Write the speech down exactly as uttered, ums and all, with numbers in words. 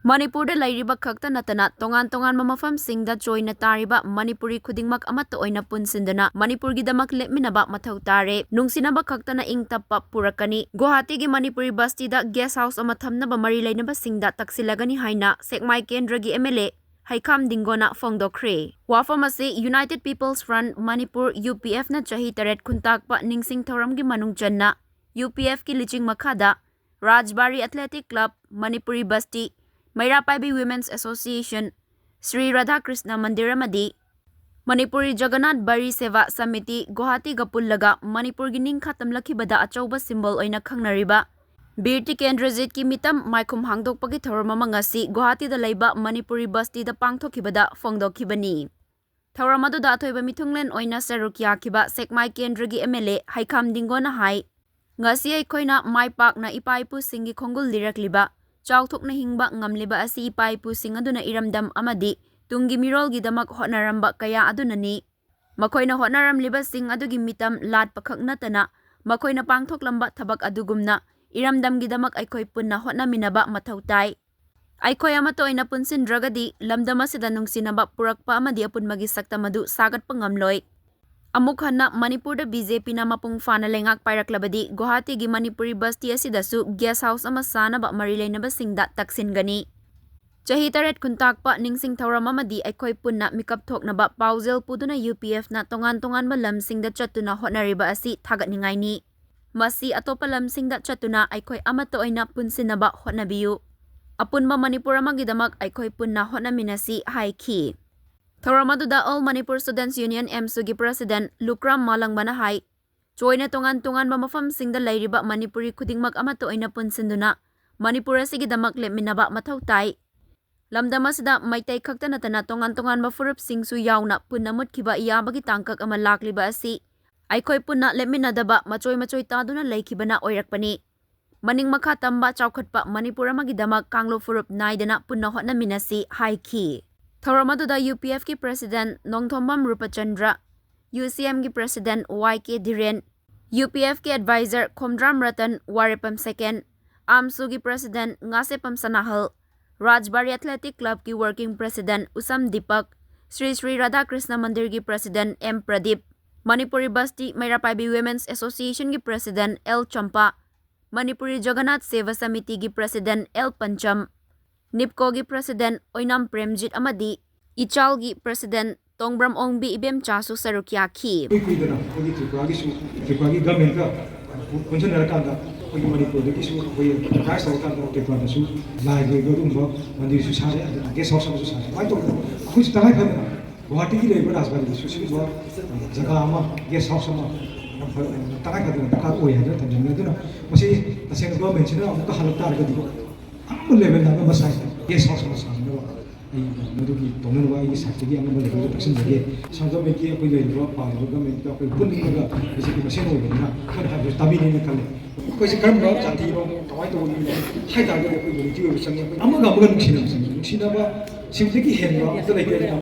ꯃꯅꯤꯄꯨꯔꯗ ꯂꯩꯔꯤꯕ ꯈꯛꯇ ꯅꯠꯇꯅ ꯇꯣꯉꯥꯟ ꯇꯣꯉꯥꯟꯕ ꯃꯐꯝꯁꯤꯡꯗ ꯆꯣꯏꯅ ꯇꯥꯔꯤꯕ ꯃꯅꯤꯄꯨꯔꯤ ꯈꯨꯗꯤꯡꯃꯛ ꯑꯃꯠꯇ ꯑꯣꯏꯅ ꯄꯨꯟꯁꯤꯟꯗꯨꯅ ꯃꯅꯤꯄꯨꯔꯒꯤꯗꯃꯛ ꯂꯦꯞꯃꯤꯟꯅꯕ ꯃꯊꯧ ꯇꯥꯔꯦ꯫ ꯅꯨꯡꯁꯤꯅꯕ ꯈꯛꯇꯅ ꯏꯪ ꯇꯞꯄ ꯄꯨꯔꯛꯀꯅꯤ꯫ ꯒꯨꯋꯥꯍꯥꯇꯤꯒꯤ ꯃꯅꯤꯄꯨꯔꯤ ꯕꯁꯇꯤꯗ ꯒꯦꯁ ꯍꯥꯎꯁ ꯑꯃ ꯊꯝꯅꯕ ꯃꯔꯤ ꯂꯩꯅꯕꯁꯤꯡꯗ ꯇꯛꯁꯤꯜꯂꯒꯅꯤ ꯍꯥꯏꯅ ꯁꯦꯛꯃꯥꯏ ꯀꯦꯟꯗ꯭ꯔꯒꯤ ꯑꯦꯝ ꯑꯦꯜ ꯑꯦ ꯍꯩꯈꯥꯝ ꯗꯤꯡꯒꯣꯅ ꯐꯣꯡꯗꯣꯛꯈ꯭ꯔꯦ꯫ ꯋꯥꯐꯝ ꯑꯁꯤ United People's Front Manipur, U P ꯑꯦꯐꯅ ꯆꯍꯤ ꯇꯔꯦꯠ ꯈꯨꯟꯇꯥꯛꯄ ꯅꯤꯡꯁꯤꯡ ꯊꯧꯔꯝꯒꯤ ꯃꯅꯨꯡ ꯆꯟꯅ ꯌꯨ ꯄꯤ ꯑꯦꯐꯀꯤ ꯂꯨꯆꯤꯡ ꯃꯈꯥꯗ ꯔꯥꯖꯕꯥꯔꯤ athletic club, Manipuri Basti, Meira ꯄꯥꯏꯕꯤ women's association, Shri Radhakrishna ꯃꯟꯗꯤꯔ ꯑꯃꯗꯤ ꯃꯅꯤꯄꯨꯔꯤ ꯖꯒꯟꯅꯥꯊ ꯕꯔꯤ ꯁꯦꯕꯥ ꯁꯃꯤꯇꯤ ꯒꯨꯋꯥꯍꯥꯇꯤꯒ ꯄꯨꯜꯂꯒ ꯃꯅꯤꯄꯨꯔꯒꯤ ꯅꯤꯡꯈꯥ ꯇꯝꯂꯛꯈꯤꯕꯗ ꯑꯆꯧꯕ ꯁꯤꯝꯕꯣꯜ ꯑꯣꯏꯅ ꯈꯪꯅꯔꯤꯕ ꯕꯤꯔ ꯇꯤꯀꯦꯟꯗ꯭ꯔꯖꯤꯠꯀꯤ ꯃꯤꯇꯝ ꯃꯥꯏꯈꯨꯝ ꯍꯥꯡꯗꯣꯛꯄꯒꯤ ꯊꯧꯔꯝ ꯑꯃ ꯉꯁꯤ ꯒꯨꯋꯥꯍꯥꯇꯤꯗ ꯂꯩꯕ ꯃꯅꯤꯄꯨꯔꯤ ꯕꯁꯇꯤꯗ ꯄꯥꯡꯊꯣꯛꯈꯤꯕꯗ ꯐꯣꯡꯗꯣꯛꯈꯤꯕꯅꯤ꯫ ꯊꯧꯔꯝ ꯑꯗꯨꯗ ꯑꯊꯣꯏꯕ ꯃꯤꯊꯨꯡꯂꯦꯟ ꯑꯣꯏꯅ ꯁꯔꯨꯛ ꯌꯥꯈꯤꯕ ꯁꯦꯛꯃꯥꯏ ꯀꯦꯟꯗ꯭ꯔꯒꯤ ꯑꯦꯝ ꯑꯦꯜ ꯑꯦ ꯍꯩꯈꯥꯝ ꯗꯤꯡꯒꯣꯅ ꯍꯥꯏ, ꯉꯁꯤ ꯑꯩꯈꯣꯏꯅ ꯃꯥꯏ ꯄꯥꯛꯅ ꯏꯄꯥ ꯏꯄꯨꯁꯤꯡꯒꯤ ꯈꯣꯡꯒꯨꯜ ꯂꯤꯔꯛꯂꯤꯕ, ꯆꯥꯎꯊꯣꯛꯅ ꯍꯤꯡꯕ ꯉꯝꯂꯤꯕ ꯑꯁꯤ ꯏꯄꯥ ꯏꯄꯨꯁꯤꯡ ꯑꯗꯨꯅ ꯏꯔꯝꯗꯝ ꯑꯃꯗꯤ ꯇꯨꯡꯒꯤ ꯃꯤꯔꯣꯜꯒꯤꯗꯃꯛ ꯍꯣꯠꯅꯔꯝꯕ ꯀꯌꯥ ꯑꯗꯨꯅꯅꯤ꯫ ꯃꯈꯣꯏꯅ ꯍꯣꯠꯅꯔꯝꯂꯤꯕꯁꯤꯡ ꯑꯗꯨꯒꯤ ꯃꯤꯇꯝ ꯂꯥꯠꯄ ꯈꯛ ꯅꯠꯇꯅ ꯃꯈꯣꯏꯅ ꯄꯥꯡꯊꯣꯛꯂꯝꯕ ꯊꯕꯛ ꯑꯗꯨꯒꯨꯝꯅ ꯏꯔꯝꯗꯝꯒꯤꯗꯃꯛ ꯑꯩꯈꯣꯏ ꯄꯨꯟꯅ ꯍꯣꯠꯅꯃꯤꯟꯅꯕ ꯃꯊꯧ ꯇꯥꯏ꯫ ꯑꯩꯈꯣꯏ ꯑꯃꯠꯇ ꯑꯣꯏꯅ ꯄꯨꯟꯁꯤꯟꯗ꯭ꯔꯒꯗꯤ ꯂꯝꯗꯝ ꯑꯁꯤꯗ ꯅꯨꯡꯁꯤꯅꯕ ꯄꯨꯔꯛꯄ ꯑꯃꯗꯤ ꯑꯄꯨꯟꯕꯒꯤ ꯁꯛꯇꯝ ꯑꯗꯨ ꯁꯥꯒꯠꯄ ꯉꯝꯂꯣꯏ꯫ ꯑꯃꯨꯛ ꯍꯟꯅ ꯃꯅꯤꯄꯨꯔꯗ ꯕꯤ ꯖꯦ ꯄꯤꯅ ꯃꯄꯨꯡ ꯐꯥꯅ ꯂꯩꯉꯥꯛ ꯄꯥꯏꯔꯛꯂꯕꯗꯤ ꯒꯨꯋꯥꯍꯥꯇꯤꯒꯤ ꯃꯅꯤꯄꯨꯔꯤ ꯕꯁꯇꯤ ꯑꯁꯤꯗꯁꯨ ꯒꯦꯁ ꯍꯥꯎꯁ ꯑꯃ ꯁꯥꯅꯕ ꯃꯔꯤ ꯂꯩꯅꯕꯁꯤꯡꯗ ꯇꯛꯁꯤꯟꯒꯅꯤ꯫ ꯆꯍꯤ ꯇꯔꯦꯠ ꯈꯨꯟꯇꯥꯛꯄ ꯅꯤꯡꯁꯤꯡ ꯊꯧꯔꯝ ꯑꯃꯗꯤ ꯑꯩꯈꯣꯏ ꯄꯨꯟꯅ ꯃꯤꯀꯞ ꯊꯣꯛꯅꯕ ꯄꯥꯎꯖꯦꯜ ꯄꯨꯗꯨꯅ ꯌꯨ ꯄꯤ ꯑꯦꯐꯅ ꯇꯣꯉꯥꯟ ꯇꯣꯉꯥꯟꯕ ꯂꯝꯁꯤꯡꯗ ꯆꯠꯇꯨꯅ ꯍꯣꯠꯅꯔꯤꯕ ꯑꯁꯤ ꯊꯥꯒꯠꯅꯤꯡꯉꯥꯏꯅꯤ꯫ ꯃꯁꯤ ꯑꯇꯣꯞꯄ ꯂꯝꯁꯤꯡꯗ ꯆꯠꯇꯨꯅ ꯑꯩꯈꯣꯏ ꯑꯃꯠꯇ ꯑꯣꯏꯅ ꯄꯨꯟꯁꯤꯟꯅꯕ ꯍꯣꯠꯅꯕꯤꯌꯨ꯫ ꯑꯄꯨꯟꯕ ꯃꯅꯤꯄꯨꯔ ꯑꯃꯒꯤꯗꯃꯛ ꯑꯩꯈꯣꯏ ꯄꯨꯟꯅ ꯍꯣꯠꯅꯃꯤꯟꯅꯁꯤ ꯍꯥꯏꯈꯤ꯫ ꯊꯧꯔꯝ ꯑꯗꯨꯗ All Manipur Students Union, ꯑꯦꯝꯁꯨꯒꯤ ꯄ꯭ꯔꯁꯤꯗꯦꯟꯠ ꯂꯨꯀ꯭ꯔꯥꯝ ꯃꯥꯂꯪꯕꯅ ꯍꯥꯏ, ꯆꯣꯏꯅ ꯇꯣꯉꯥꯟ ꯇꯣꯉꯥꯟꯕ ꯃꯐꯝꯁꯤꯡꯗ ꯂꯩꯔꯤꯕ ꯃꯅꯤꯄꯨꯔꯤ ꯈꯨꯗꯤꯡꯃꯛ ꯑꯃꯠꯇ ꯑꯣꯏꯅ ꯄꯨꯟꯁꯤꯟꯗꯨꯅ ꯃꯅꯤꯄꯨꯔ ꯑꯁꯤꯒꯤꯗꯃꯛ ꯂꯦꯞꯃꯤꯟꯅꯕ ꯃꯊꯧ ꯇꯥꯏ꯫ ꯂꯝꯗꯝ ꯑꯁꯤꯗ ꯃꯩꯇꯩ ꯈꯛꯇ ꯅꯠꯇꯅ ꯇꯣꯉꯥꯟ ꯇꯣꯉꯥꯟꯕ ꯐꯨꯔꯨꯞꯁꯤꯡꯁꯨ ꯌꯥꯎꯅ ꯄꯨꯟꯅ ꯃꯨꯠꯈꯤꯕ ꯌꯥꯕꯒꯤ ꯇꯥꯡꯀꯛ ꯑꯃ ꯂꯥꯛꯂꯤꯕ ꯑꯁꯤ ꯑꯩꯈꯣꯏ ꯄꯨꯟꯅ ꯂꯦꯞꯃꯤꯟꯅꯗꯕ, ꯃꯆꯣꯏ ꯃꯆꯣꯏ ꯇꯥꯗꯨꯅ ꯂꯩꯈꯤꯕꯅ ꯑꯣꯏꯔꯛꯄꯅꯤ꯫ ꯃꯅꯤꯡ ꯃꯈꯥ ꯇꯝꯕ ꯆꯥꯎꯈꯠꯄ ꯃꯅꯤꯄꯨꯔ ꯑꯃꯒꯤꯗꯃꯛ ꯀꯥꯡꯂꯨꯞ ꯐꯨꯔꯨꯞ ꯅꯥꯏꯗꯅ ꯄꯨꯟꯅ ꯍꯣꯠꯅꯃꯤꯟꯅꯁꯤ ꯍꯥꯏꯈꯤ꯫ ꯊꯧꯔꯝ ꯑꯗꯨꯗ ꯌꯨ ꯄꯤ ꯑꯦꯐꯀꯤ president Nongthombam Rupachandra, U C ꯑꯦꯝꯒꯤ president Y K Dhiren, U P ꯑꯦꯐꯀꯤ ꯑꯦꯗꯚꯥꯏꯖꯔ ꯈꯣꯝꯗ꯭ꯔꯥꯝ ꯔꯇꯟ ꯋꯥꯔꯦꯄꯝ ꯁꯦꯀꯦꯟ, ꯑꯥꯝꯁꯨꯒꯤ ꯄ꯭ꯔꯁꯤꯗꯦꯟꯠ ꯉꯥꯁꯦꯄꯝ ꯁꯅꯥꯍꯜ, ꯔꯥꯖꯕꯥꯔꯤ ꯑꯦꯊꯂꯦꯇꯤꯛ ꯀ꯭ꯂꯕꯀꯤ ꯋꯔꯀꯤꯡ ꯄ꯭ꯔꯦꯁꯤꯗꯦꯟꯠ ꯎꯁꯝ ꯗꯤꯄꯛ, ꯁ꯭ꯔꯤ ꯁ꯭ꯔꯤ ꯔꯥꯙꯥꯀ꯭ꯔꯤꯁꯅ ꯃꯟꯗꯤꯔꯒꯤ president M Pradeep, Manipuri Basti Meira Paibi women's ꯑꯦꯁꯣꯁꯤꯌꯦꯁꯟꯒꯤ ꯄ꯭ꯔꯦꯁꯤꯗꯦꯟꯠ ꯑꯦꯜ ꯆꯝꯄꯥ, ꯃꯅꯤꯄꯨꯔꯤ ꯖꯒꯟꯅꯥꯊ ꯁꯦꯕꯥ ꯁꯃꯤꯇꯤꯒꯤ ꯄ꯭ꯔꯦꯁꯤꯗꯦꯟꯠ ꯑꯦꯜ ꯄꯟꯆꯝ, ꯅꯤꯞꯀꯣꯒꯤ ꯄ꯭ꯔꯦꯁꯤꯗꯦꯟꯠ ꯑꯣꯏꯅꯥꯝ ꯄ꯭ꯔꯦꯝꯖꯤꯠ ꯑꯃꯗꯤ ꯏꯆꯥꯜꯒꯤ ꯄ꯭ꯔꯦꯁꯤꯗꯦꯟꯠ ꯇꯣꯡꯕ꯭ꯔꯝ ꯑꯣꯡꯕꯤ ꯏꯕꯦꯝꯆꯥꯁꯨ ꯁꯔꯨꯛ ꯌꯥꯈꯤ꯫ ꯏꯀꯨꯏ ꯀꯨꯏꯗꯅ ꯑꯩꯈꯣꯏꯒꯤ ꯇ꯭ꯔꯤꯄꯨꯔꯥꯒꯤꯁꯨ, ꯇ꯭ꯔꯤꯄꯨꯔꯥꯒꯤ ꯒꯚꯔꯟꯃꯦꯟꯠꯀ ꯄꯨꯟꯁꯤꯟꯅꯔꯀꯥꯟꯗ ꯑꯩꯈꯣꯏꯒꯤ ꯃꯅꯤꯄꯨꯔꯗꯒꯤꯁꯨ ꯑꯩꯈꯣꯏ ꯑꯦꯗꯚꯔꯇꯥꯏꯁ ꯇꯧꯔꯀꯥꯟꯗ ꯇ꯭ꯔꯤꯄꯨꯔꯥꯗꯁꯨ ꯂꯥꯏꯒꯤ ꯑꯣꯏꯕ ꯑꯗꯨꯒꯨꯝꯕ ꯃꯟꯗꯤꯔꯁꯨ ꯁꯥꯔꯦ, ꯑꯗꯨꯒ ꯒꯦꯁ ꯍꯥꯎꯁ ꯑꯃꯁꯨ ꯁꯥꯔꯦ꯫ ꯀꯃꯥꯏꯅ ꯇꯧꯗꯅ ꯑꯩꯈꯣꯏꯁꯨ ꯇꯉꯥꯏ ꯐꯗꯅ ꯒꯨꯋꯥꯍꯥꯇꯤꯒꯤ ꯂꯩꯔꯤꯕ ꯔꯥꯖꯕꯥꯔꯤꯗꯁꯨ ꯁꯤꯒꯨꯝꯕ ꯖꯒꯥ ꯑꯃ, ꯒꯦꯁ ꯍꯥꯎꯁ ꯑꯃ ꯌꯥꯝ ꯐ-, ꯇꯉꯥꯏ ꯐꯗꯅ ꯗꯔꯀꯥꯔ ꯑꯣꯏ ꯍꯥꯏꯗꯅ ꯊꯝꯖꯅꯤꯡꯉꯤ꯫ ꯑꯗꯨꯅ ꯃꯁꯤ ꯇꯁꯦꯡꯅ ꯒꯚꯔꯟꯃꯦꯟꯠꯁꯤꯅ ꯑꯃꯨꯛꯀ ꯍꯜꯂꯛ ꯇꯥꯔꯒꯗꯤ ꯑꯉꯝꯕ ꯂꯦꯚꯦꯜꯗ ꯑꯉꯝꯕ ꯁꯥꯏꯖꯇ ꯒꯦꯁ ꯍꯥꯎꯁ ꯑꯃ ꯁꯥꯅꯅꯕ ꯑꯩ ꯃꯗꯨꯒꯤ ꯇꯧꯅꯅꯕ ꯑꯩꯒꯤ ꯁꯥꯏꯠꯇꯒꯤ ꯑꯉꯝꯕ ꯂꯦꯚꯦꯜꯗ ꯇꯛꯁꯤꯟꯖꯒꯦ꯫ ꯁꯦꯟꯇ꯭ꯔꯦꯜ ꯒꯚꯔꯟꯃꯦꯟꯠꯀꯤ ꯑꯩꯈꯣꯏ ꯂꯩꯔꯤꯕ ꯄꯥꯜꯂꯤꯕ ꯒꯚꯔꯟꯃꯦꯟꯠꯇ ꯑꯩꯈꯣꯏ ꯄꯨꯟꯅꯤꯡꯉꯒ ꯕꯤ ꯖꯦ ꯄꯤ ꯃꯁꯦꯟ ꯑꯣꯏꯕꯅꯤꯅ ꯑꯩꯈꯣꯏꯅ ꯍꯥꯏꯕꯁꯦ ꯇꯥꯕꯤꯅꯤꯅ ꯈꯜꯂꯤ꯫ ꯑꯩꯈꯣꯏꯁꯦ ꯀꯔꯝꯕ ꯖꯥꯇꯤꯅꯣ, ꯀꯃꯥꯏꯅ ꯇꯧꯕ ꯃꯤꯅꯣ ꯍꯥꯏ ꯇꯥꯔꯒꯗꯤ ꯑꯩꯈꯣꯏ ꯌꯨꯅꯤꯇꯤ ꯑꯣꯏꯕ ꯆꯪꯉꯤ꯫ ꯑꯩꯈꯣꯏ ꯑꯃꯒ ꯑꯃꯒ ꯅꯨꯡꯁꯤꯅꯕ ꯆꯪꯉꯤ꯫ ꯅꯨꯡꯁꯤꯅꯕ ꯁꯤꯗꯒꯤ ꯍꯦꯟꯕ ꯑꯝꯇ ꯂꯩꯇꯦ꯫ ꯑꯗꯨꯅ